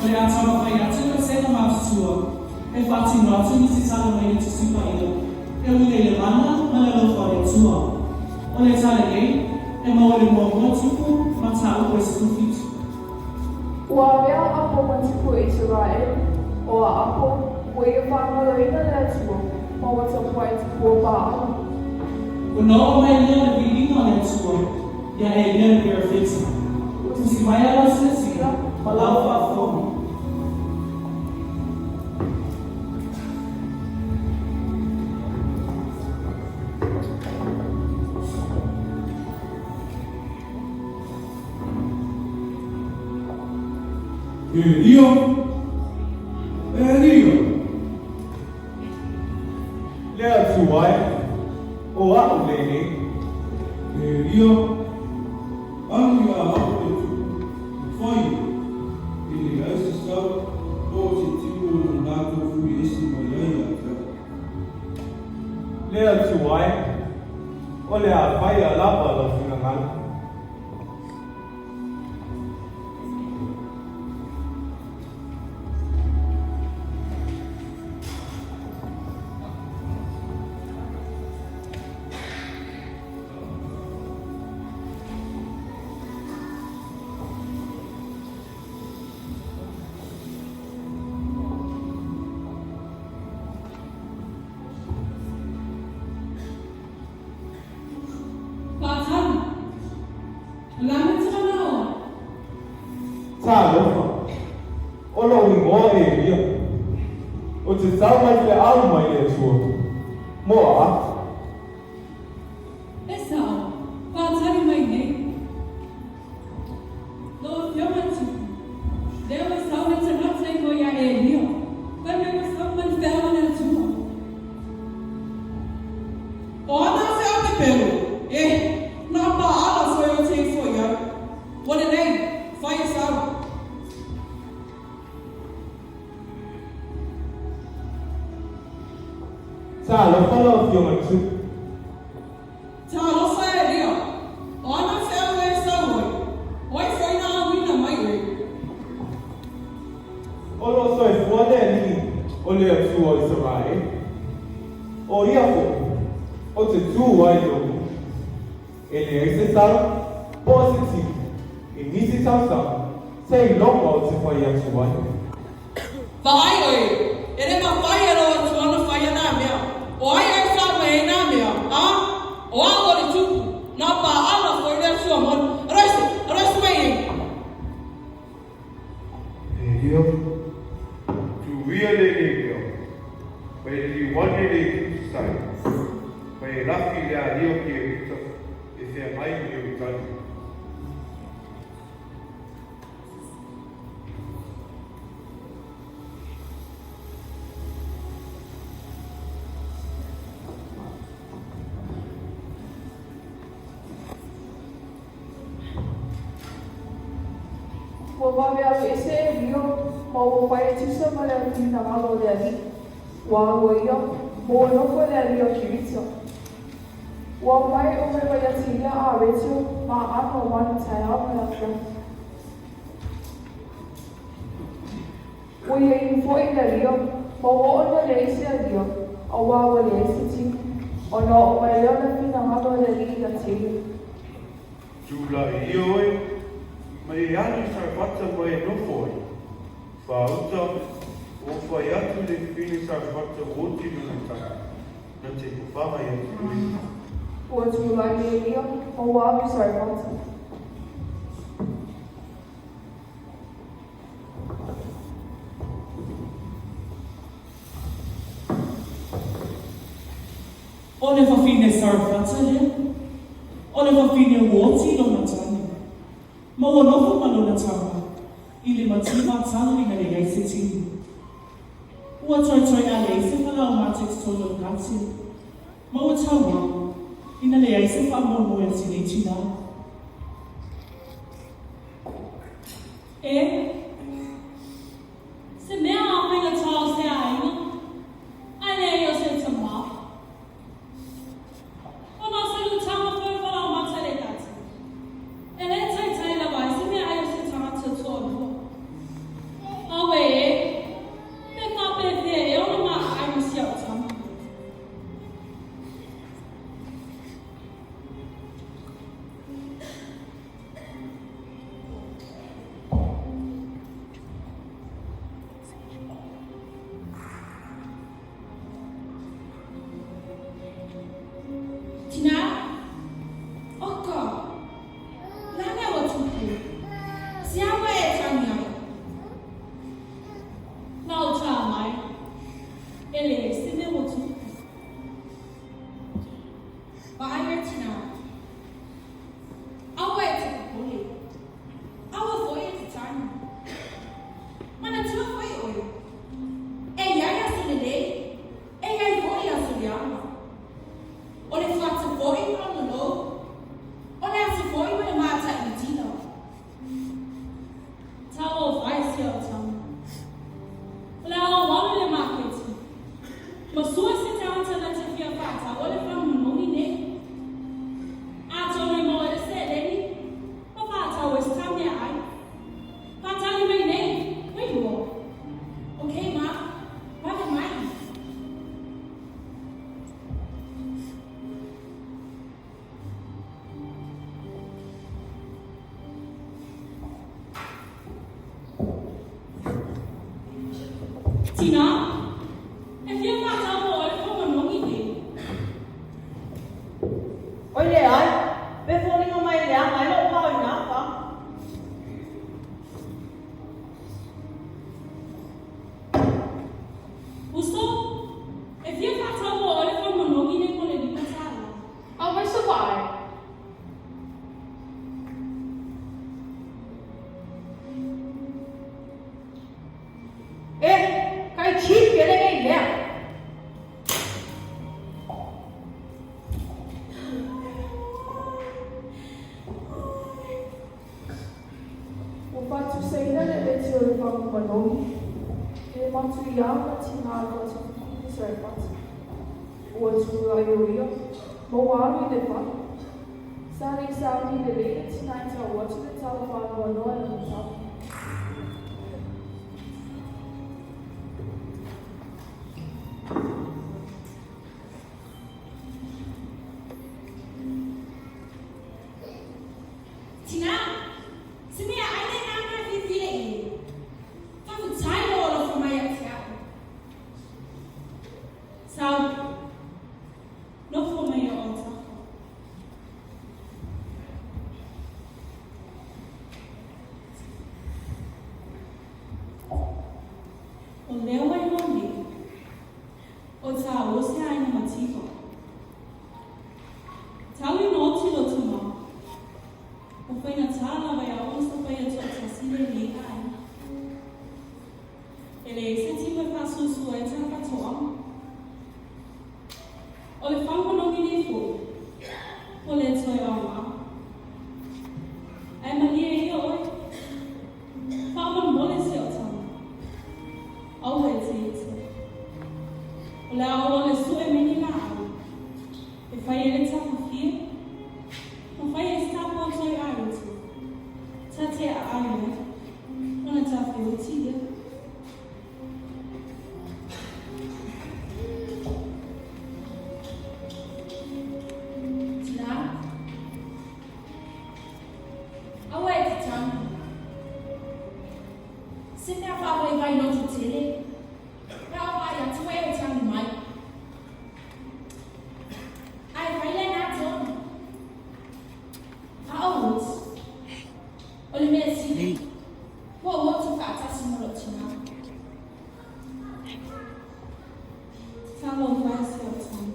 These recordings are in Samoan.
O le a taumafai atu le Vasega Matutua e faatino atu nisi tala mai le Tusi Paia e uiga i le mana ma le alofa o le Atua. O le tala nei, e maua i le muamua Tupu, mataupu e 17. Ua avea a Apo ma tupu e Isaraelu, o a Apo, ua ia faagaloina le Atua, ma ua tapuai tupua Paala. Ona oo mai lea o le viiga o le Atua ia Elia le Perofeta, tusi mai a lau silasila ma lau faafofoga. Elia! Elia! Le Atua e, o a'u lenei. Elia, alu iā au le tupu, e fai e, e leai se sau po o se tino na latou fuli ese mai ai ia te au. Le Atua e, o le a faia lava lau finagalo. Faatali. O le a mea te manao ai? Talofa, o lou ingoa e Elia. Ou te tau mai feau mai le Atua. Mo a? E sao, faatali mai nei. Lau Afioga Tupu, lea ua sau le tagata i ingoa ia Elia, fai mai ua sau ma le feau a le Atua. O ana feau pepelo, eh, na Paala foi ou te ifo i ai. Ua lelei, fai e sau. Talofa lau Afioga Tupu. Talofa e Lia, o ana feau e sau ai, o ai foi na auina mai oe. O loo soifua le Alii o le Atua o Isaraele, o ia foi ou te tu ai i lou e leai se sau po o se tino i nisi tausaga seiloga ou te fai atu ai. Vaai oe, e le mafai e lou Atua ona faia nā mea, o ai e sau mai ai nā mea, a, o a'u o le Tupu, nā Paala foi le Atua moni. Aroisi, aroisi mai e. Elia, tuia lenei mea, mai liliu ane le itu sasae, mai e lafi i le alia o Kerita e feagai ma Ioritani. Ua vave alu ese e Rio ma ua fai e tusa ma le finagalo o le alii. Ua alu ai ia, ma ua nofo i le alii o Kirita. Ua ao mai ʻo Rewa iā te ia a Rachel ma ano o manu taeao ma le afiafi. Ua ia inu foi le alia, ma ua oo na leai se alia, auā ua leai se tino, ona oo mai lea o le finagalo a le alii iā te ia. Tūlaʻi ia oe, mai e alu i Sarefata mai e nofo ai. Whāuta, o whai atu le whine Sarefata woti lona tanga, na te kowhangai atu oe. Ua tūlaʻi e ia, ma ua alu i Sarefata. O le wawhine Sarefata lea, o le wawhine woti lona tane. Ma ua nofo ma lona tama, i le mativa tala ina leai se tino. Ua toetoe a leai se falaomate i totonu o le kate, ma ua tauau, ina leai se faamoemoe a tenei tinā. E. Se mea a faigata o se aiga, ae leai o se tama. Ona o se lutanga foi falaomata le tati. E le taitai lava ai se mea ai o se tagata toalua. Tinā, e fia fa'atau mo oe le fau manogi nei. Oi leai, pe foliga mai e leaga ai lo'u pao i nā faga. Uso, e fia fa'atau mo oe le fau manogi nei mo le $5. Aumai se vaai. E, kai cheap ke lenei mea. Ua faatusaina le leti o le fagu manogi i le matuiā ma tinā faatufifine Sarefata. Ua tulai ʻo ia ma ua alu i le fale. Sa le i sauni lelei le tinā i tau atu le tala faanoanoa i lona tama. Tinā, se meaai lenā ma e fiafia i ai. Faafetai lou alofa mai ia te a'u. Sau, nofo mai i o'u autafa. O lea ua iloa nei, o tāua se aiga mativa. Tau ina oti lou tama, ua faigata lava iā oe sa faia toatasi lenei aiga. E leai se tino e faasuasua ai ta faatoaga. O le fau manogi nei foi, ua le toe aoga. Ae malie ia oe, faamolemole si au tama, aua e te ita. O le a ou alu e sue mai ni laau, e fai ai le tafafie, ma fai ai se tapuai toi a Rutu, ta te aai ai, ona tafeoti lea. Tinā, aua e te tagu. Se mea faavaivai loto tele, pe a vaai atu e o tagi mai. Ae fai lenā tonu. A o Woods, o le mea sili, ua ou oti faatasi ma lou tinā. Talofa e si au tama.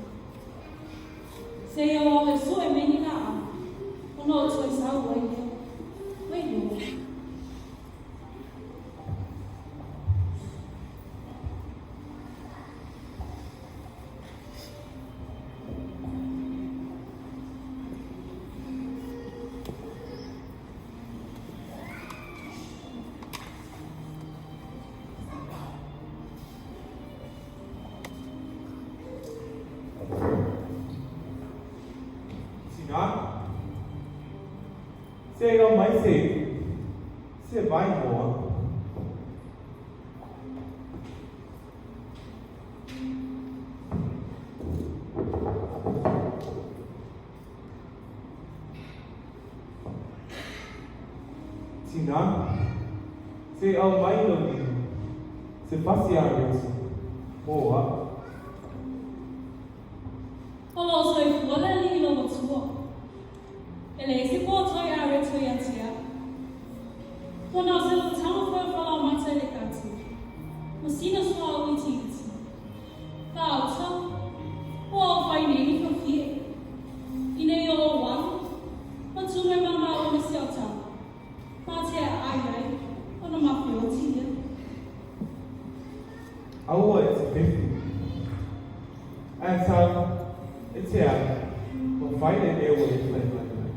Seia o au e sue mai ni laau, ona ou toe sau ai lea. Ua iloa. Tinā, se i aumai se se vai moa. Tinā, se i aumai lou niu, se fasi a Ritsu, mo a'u. O lou soifua le alii lou matua. E leai se poatoi a Ritsu ia te a'u. Ua na o se lou tama foi o Falaumata i le kati, ma sina suauu itiiti. Gauta, ua ou fai nei ni fafie. Ina ia ou alu, ma tu mai ma māua ma si au tama, ma te aai ai, ona ma feoti ia. Aua e te pefu. Ae tau, e te alu, ua fai le mea ua e fai mai ai.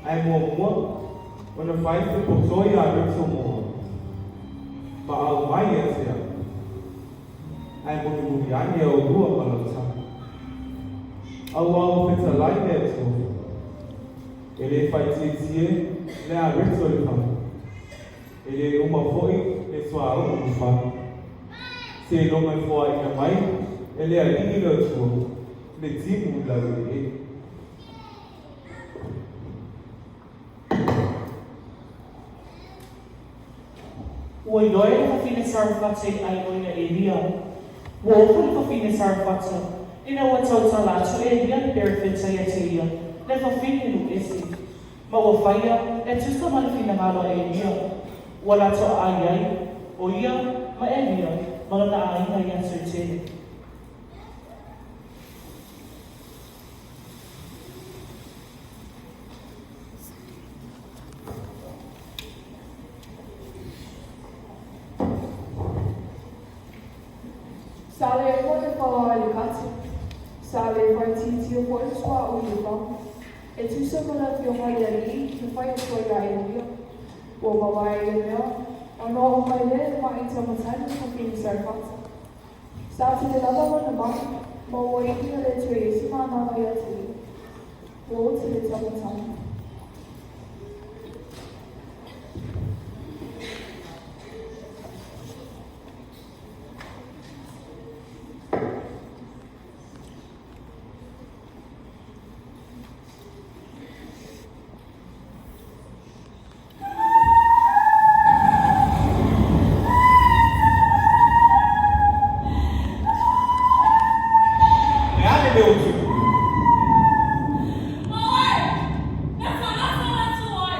Ae muamua, ona fai se potoi a Rito mō au, ma aumai ia te au. Ae mulimuli ane oulua ma lau tama. Auā ua fetalai le Atua. E le faaitietie le a Rito le fale. E le uma foi le suauu i fale. Seiloga e foaina mai e le Alii le Atua le timu i laueleele. Ua iloa e le fafine Sarefata i le aioi a Elia. Ua ofo le fafine Sarefata, ina ua tautala atu e Elia le perofeta ia te ia, le fafine nuu ese, ma ua faia e tusa ma le finagalo a Elia. Ua latou aai ai, o ia ma Elia ma lona aiga i aso e tele. Sa le foi le fala ai le kati. Sa le faitiitia foi le suauu i le fagu. E tusa ma le afioga i le Alii na fai atu ai ia Elia. Ua mavae ia mea, ona oo mai lea i le maʻi taumatagi ma fafine Sarefata. Sa tele lava lona maʻi, ma ua ʻimi ua le toe i ai se manawa ia te ia. Ua oti le taumatagi. Le a le mea o tupu? O oe, e faagasolo atu oe,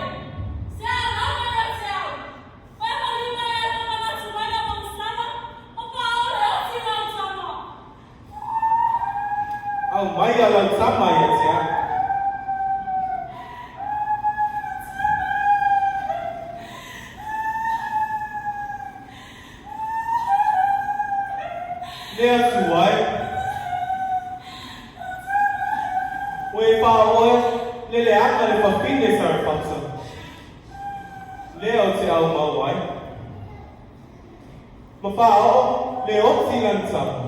se alama ia te au, e malima e faamanatu mai lau agasala, ma faaole oti lau tama. Aumaia lau tama ia te au. Le Atua e, ua e faaoe le leaga le fafine Sarefata, lea ou te aumau ai, ma faaoo le oti lana tama.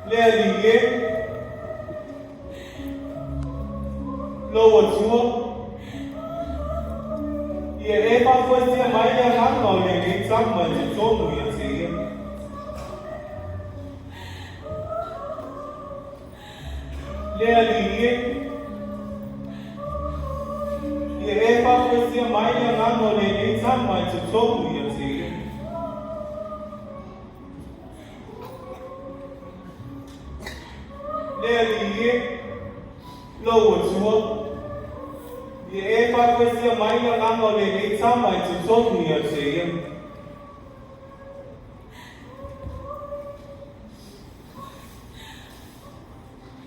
Le Alii e, lou Atua, ia e faafoesia mai le agaga o lenei tama i totonu ia te ia. Le Alii e, ia e faafoesia mai le agaga o lenei tama i totonu ia te ia. Le Alii e, lou Atua, ia e faafoesia mai le agaga o lenei tama i totonu ia te ia.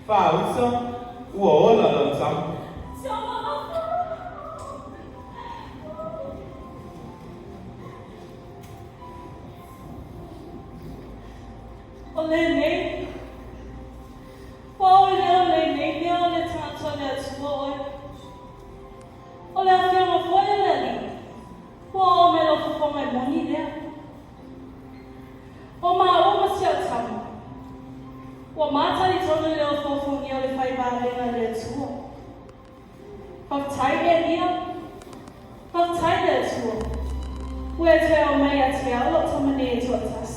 Faausa, ua ola lau tama. O lenei, pau lea o lenei mea o le tagata o le Atua oe. O le afioga foi a le Alii, ua oo mai lau fofoga e moni lea. O māua ma si au tama, ua matalitonu i le ofoofogia o le fai valega a le Atua. Faafetai le Elia, faafetai le Atua, ua e toe aumai ia te au lou tama nei e toatasi.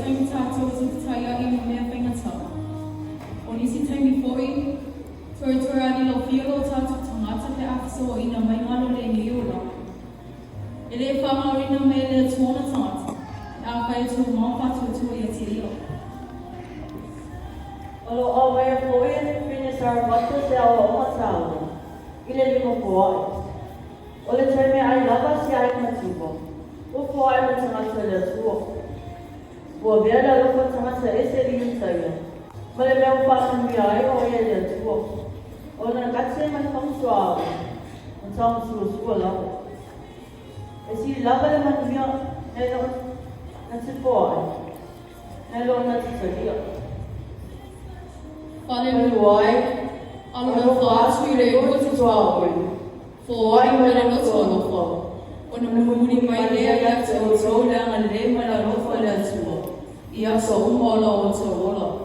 taimi tātou te whataia i ngā mea whaingatā. O nisi taimi foi, toretore ani lo fia lo tātou tangata pe awhisoaina mai ngalo le nei ola. E le whangaurina me le tuona tangata, e a whai atu mau whātuatua ia te ia. O lo aumaia foi e fafine Sarafata se aoaoga taua, i le lima foaʻi. O le taimi ai lava si aiga matua, ua foaʻi ma tagata o le Atua. Ua avea le alofa o tagata ese i Iutaia, ma le mea ua faamanuia ai o ia i le Atua. O lona gate ma le fautuaga, ma taumasuasua lava. E sili lava le manuia nai lo na te foaʻi, nai lo na te talia. Falelua ai, alofa atu i le ua te tuaoi, foai mai le loto alofa, ona mulimuli mai lea ia te outou le agalelei ma le alofa o le Atua, i aso uma o lo outou ola.